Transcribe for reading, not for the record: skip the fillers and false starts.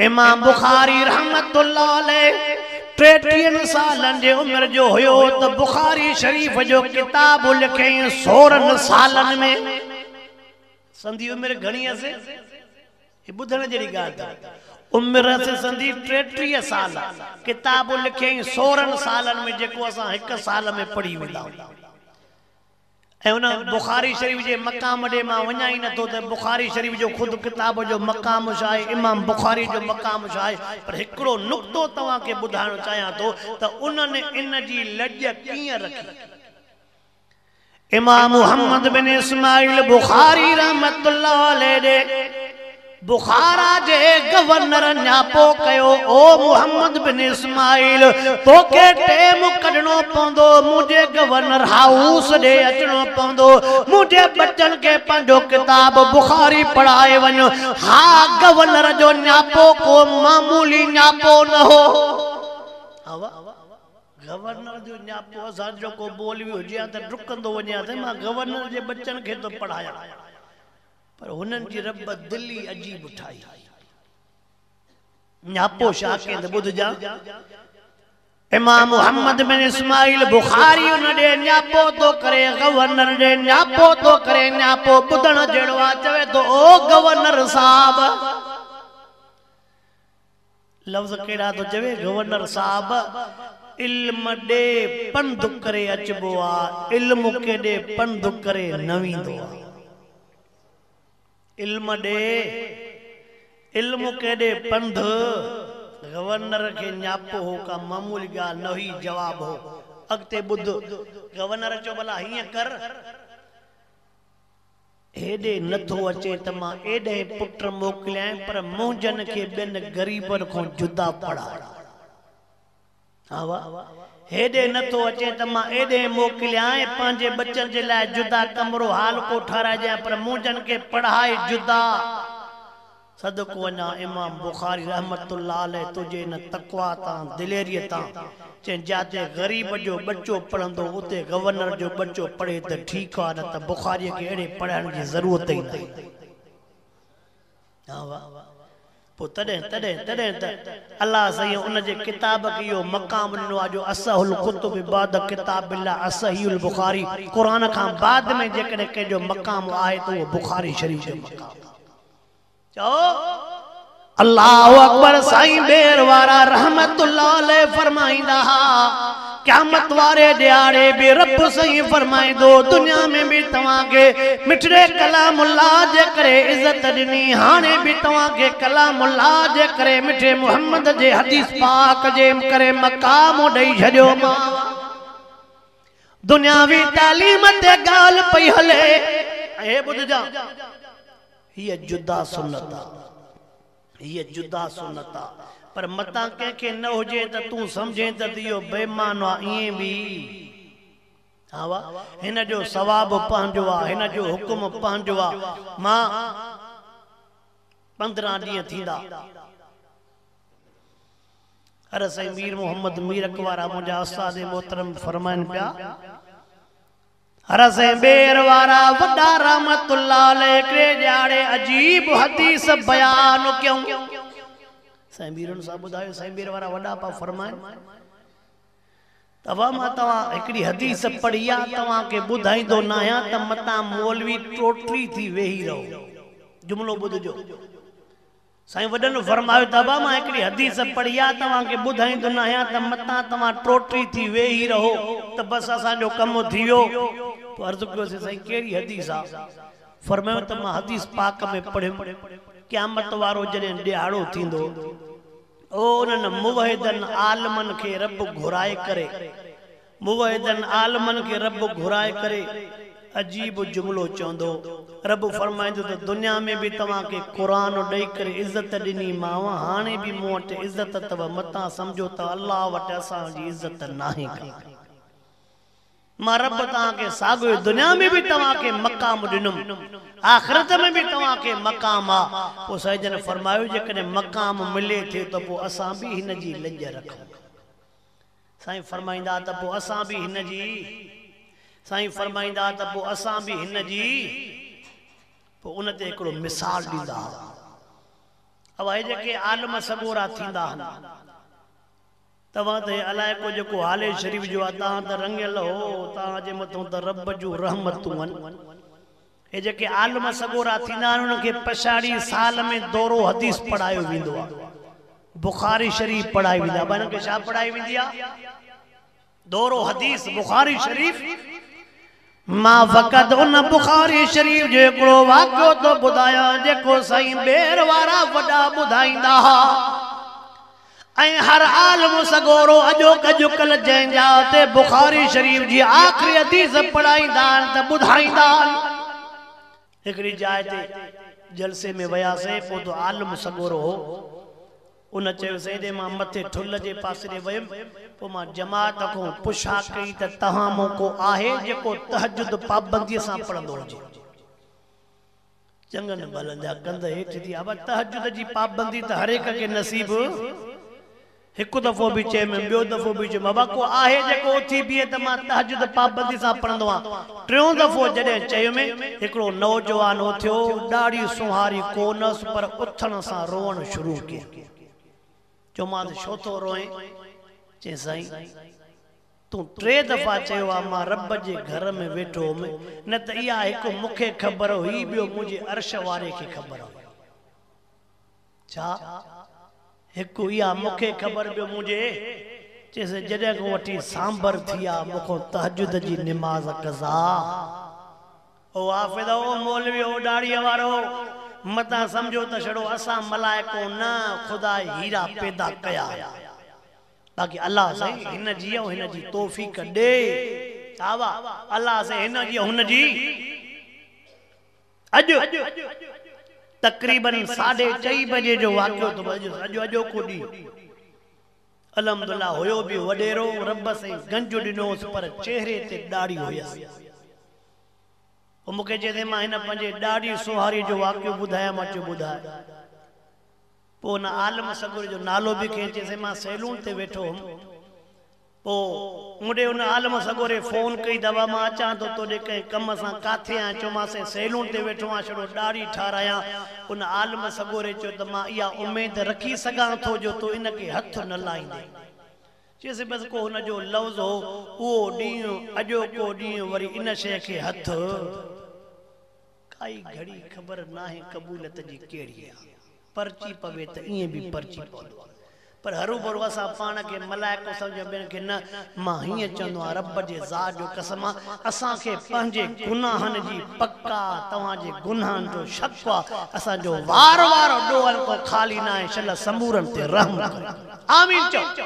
امام بخاري رحمة الله عليه 33 سالن جي عمر جو هيو ته بخاري شريف جو ڪتاب لکيائين 16 سالن ۾. سندي عمر گهڻي هئس؟ هي ٻڌڻ جهڙي ڳالهه اٿو. عمر هئس سندي 33 سال، ڪتاب لکيائين 16 سالن ۾ جيڪو اسان هڪ سال ۾ پڙهي ويندا آهيون. ۽ ان بخاري شريف جي مقام ڏي مان وڃان ئي نٿو ته بخاري شريف جو خود ڪتاب جو مقام ڇا آهي، امام بخاري جو مقام ڇا آهي، پر هڪڙو نقطو توهان کي ٻڌائڻ چاهيان ٿو ته انهن ان جي لڄ ڪيئن رکي. امام محمد بن اسماعيل بخاري رحمة الله عليه ڏي بخارا جي گورنر نياپو ڪيو، او محمد بن اسماعيل! توکي ٽيم ڪڍڻو پوندو، منهنجي گورنر هائوس ڏي اچڻو پوندو، منهنجي ٻچن کي پنهنجو ڪتاب بخاري پڙهائي وڃ. ها، گورنر جو نياپو ڪو معمولي نياپو نه هو. گورنر جو نياپو اسان جو ڪو مولوي هجي ها ته ڊڪندو وڃي ها ته مان گورنر جي ٻچن کي ٿو پڙهايان. پر هنن جي رب دل ئي عجيب ٺاهي. نياپو ڇا ڪين ته ٻڌجان. امام محمد بن اسماعيل بخاري ان ڏي نياپو ٿو ڪري، گورنر ڏي نياپو ٿو ڪري، نياپو ٻڌڻ جهڙو آ، چوي ٿو او گورنر صاحب! لفظ ڪهڙا ٿو چوي، گورنر صاحب! علم ڏي پنڌ ڪري اچبو آ، علم ڪيڏي پنڌ ڪري نه ويندو آ. علم ڏي، علم ڪيڏي پنڌ. گورنر کي نياپو هو، ڪا معمولي ڳالهه نه هئي، جواب هو. اڳتي ٻڌ. گورنر چيو، ڀلا هيئن ڪر. هيڏي نه ٿو اچين ته مان ايڏهين پٽ موڪليانء پر منهنجن کي ٻين غريبن کان جدا پڙهاء. ها وا. هيڏي نه ٿو اچين ته مان ايڏهين موڪليانء پنهنجي ٻچن جي لاء جدا ڪمرو هال ڪو ٺهرائجانء پر منهنجن کي پڙهاء جدا. صدقو وڃان امام بخاري رحمة الله عليه تنهنجي ان تقويٰ تان دليريء تان چئين جاتي غريب جو ٻچو پڙهندو اتي گورنر جو ٻچو پڙهي ته ٺيڪ آ نه ته بخاريء کي اهڙي پڙهائڻ جي ضرورت ئي ناهي. ها وا. پوء تڏهن تڏهن تڏهن ته الله سائين ان جي ڪتاب کي اهو مقام ڏنو آ جو اصح الڪتب بعد ڪتاب الله الصحيح البخاري قرآن کان بعد ۾ جيڪڏهن ڪنهن جو مقام آهي ته اهو بخاري شريف جو مقام آ. چئو الله اڪبر سائين ٻير وارا رحمت الله عليه فرمائيندا ها قيامت واري ڏهاڙي به رب سائين فرمائيندو دنيا ۾ به توهان کي مٺڙي ڪلام الله جي ڪري عزت ڏني هاڻي به توهان کي ڪلام الله جي ڪري مٺي محمد جي حديث پاڪ جي ڪري مقام ڏئي ڇڏيو مان دنياوي تعليم تي ڳالهه پئي هلي ۽ هي ٻڌجان هيء جدا سنت آ، هيء جدا سنت آ، پر متان ڪنهن کي نه هجي ته تون سمجهين ته اهو بي معنيٰ آ، ائين به ها وا، هن جو ثواب پنهنجو آ، هن جو حڪم پنهنجو آ، مان 15 ڏينهن ٿيندا. هر سائين مير محمد ميرڪ وارا منهنجا استاد محترم فرمائن پيا. هر سائين ٻير وارا وڏا رحمت الله عليه هڪڙي ڏهاڙي عجيب حديث بيان ڪيائون. سائين ميرن صاحب ٻڌايو سائين ٻير وارا وڏا پيا فرمائن ته ابا مان توهان هڪڙي حديث پڙهي آ توهان کي ٻڌائيندو ناهيان ته متان مولوي ٽوٽري ٿي ويهي رهو. جملو ٻڌجو. سائين وڏن فرمايو ته ابا مان هڪڙي حديث پڙهي آ توهان کي ٻڌائيندو ناهيان ته متان توهان ٽوٽري ٿي ويهي رهو ته بس اسان جو ڪم ٿي ويو. پوء عرض ڪيوسين سائين ڪهڙي حديث آ؟ فرمايو ته مان حديث پاڪ ۾ پڙهيم قيامت وارو جڏهن ڏهاڙو ٿيندو او انهن موحدن عالمن کي رب گهرائي ڪري موحدن عالمن کي رب گهرائي ڪري عجيب جملو چوندو. رب فرمائيندو ته دنيا ۾ به توهان کي قرآن ڏئي ڪري عزت ڏني مانو هاڻي به مون وٽ عزت اٿو متان سمجهو ته الله وٽ اسان جي عزت ناهي ڪا. مان رب توهان کي ساڳيو دنيا ۾ به توهان کي مقام ڏنم آخرت ۾ به توهان کي مقام آ. پوء سائين جن فرمايو جيڪڏهن مقام ملي ٿي ته پوء اسان به هن جي لڄ رکون. سائين فرمائيندا ته پوء اسان به هن جي سائين فرمائيندا ته پوء اسان به هن جي پوء ان تي هڪڙو مثال ڏيندا ها. अब हे जेके आलम सगोरा थींदा आहिनि, तव्हां त इलाइक़ो जेको हाले शरीफ़ जो आहे, तव्हां त रंगियल हो, तव्हांजे मथां त रब जूं रहमतूं आहिनि। हे जेके आलम सगोरा थींदा आहिनि, उन्हनि खे पछाड़ी साल में दौरो हदीस पढ़ायो वेंदो आहे, बुखारी शरीफ़ पढ़ाई वेंदी आहे। हिननि खे छा पढ़ाई वेंदी आहे? दौरो हदीस बुखारी शरीफ़। मां फ़क़ति उन बुखारी शरीफ़ जो हिकिड़ो वाक़ियो थो ॿुधायां जेको साईं ॿेर वारा वॾा ॿुधाईंदा हुआ। ऐं हर आलम सगोरो अॼोकल्ह जंहिं जाइ ते बुखारी शरीफ़ जी आख़िरी हदीस पढ़ाईंदा आहिनि त ॿुधाईंदा आहिनि। हिकिड़ी जाइ ते जलसे में वियासीं, पोइ त आलम सगोरो हो, उन चयोसीं हेॾे मां मथे ठुल जे पासे ॾे वियुमि, पोइ मां जमात खां पुछा कई त तव्हां मां को आहे जेको तहज्जुद पाबंदीअ सां पढ़ंदो हुजे? चङनि भलनि जा कंध हेठि थी विया। तहज्जुद जी पाबंदी त हर हिक खे नसीब। हिकु दफ़ो बि चयमि, ॿियो दफ़ो बि चयमि, बाबा को आहे जेको उथी बीहे त मां तहज्जुद पाबंदी सां पढ़ंदो आहियां। टियों दफ़ो जॾहिं चयमि, हिकिड़ो नौजवान उथियो, ॾाढ़ी सुहारी कोनसि, पर उथण सां रोअणु शुरू कयो। चयोमांसि, छो थो रोए? चई, साईं तूं टे दफ़ा चयो आहे मां रब जे घर में वेठो हुउमि, न त इहा हिकु मूंखे ख़बर हुई, ॿियो मुंहिंजे अर्श वारे खे ख़बर हुई। छा हिकु इहा मूंखे ख़बर, ॿियो मुंहिंजे? चयोसीं, जॾहिं खां वठी सांभर थी आहे मूंखां तहज्जुद जी निमाज़ कज़ा। ओ हाफ़िज़, ओ मौलवी, ओ ॾाढ़ीअ वारो, मतां सम्झो त छड़ो असां मलाइको न, ख़ुदा हीरा पैदा कया। बाक़ी अलाह साईं हिन जी ऐं हिन जी तौफ़ीक़ ॾे। छा अलाह साईं हिन जी हुन जी। अॼु तक़रीबन 4:30 बजे जो वाक़ियो थो, अॼु अॼोको ॾींहुं। अल्हम्दुलिल्लाह हुयो बि वॾेरो, रब साईं गंज ॾिनोसि, पर चेहरे ते ॾाढ़ी हुयसि। पोइ मूंखे चए मां हिन पंहिंजे ॾाढ़ी सुहारी जो वाक़ियो ॿुधायां। मां चयो ॿुधाए। पोइ हुन आलम सगुर जो नालो बि खणी चयोसीं, मां सैलून ते वेठो हुउमि, पोइ मूंॾे हुन आलम सगोरे फ़ोन कई, दवा मां अचां थो तोॾे कंहिं कम सां, किथे आहियाँ? चयोमांसि सैलून ते वेठो आहियाँ, छड़ो ॾाढ़ी ठारायां। उन आलम सगोरे चयो त मां इहा उमेद रखी सघां थो जो तूं इन खे हथु न लाईंदे। चयोसीं बसि को हुनजो लफ़्ज़ हो, उहो ॾींहुं अॼोको ॾींहुं वरी इन शइ खे हथु काई घड़ी ख़बर नाहे क़बूलियत जी कहिड़ी आहे। परची पवे त ईअं बि परची पवंदो आहे, पर हरू भरू असां पाण खे मलाइको सम्झो, ॿियनि खे न। मां हीअं चवंदो आहियाँ, रब जे ज़ात जो कसम आहे, असांखे पंहिंजे गुनाहनि जी पक आहे, तव्हांजे गुनाहनि जो शक आहे, असांजो वार वार ॾोहनि खां ख़ाली न आहे। शल समूरनि ते रहम करे। आमीन चओ।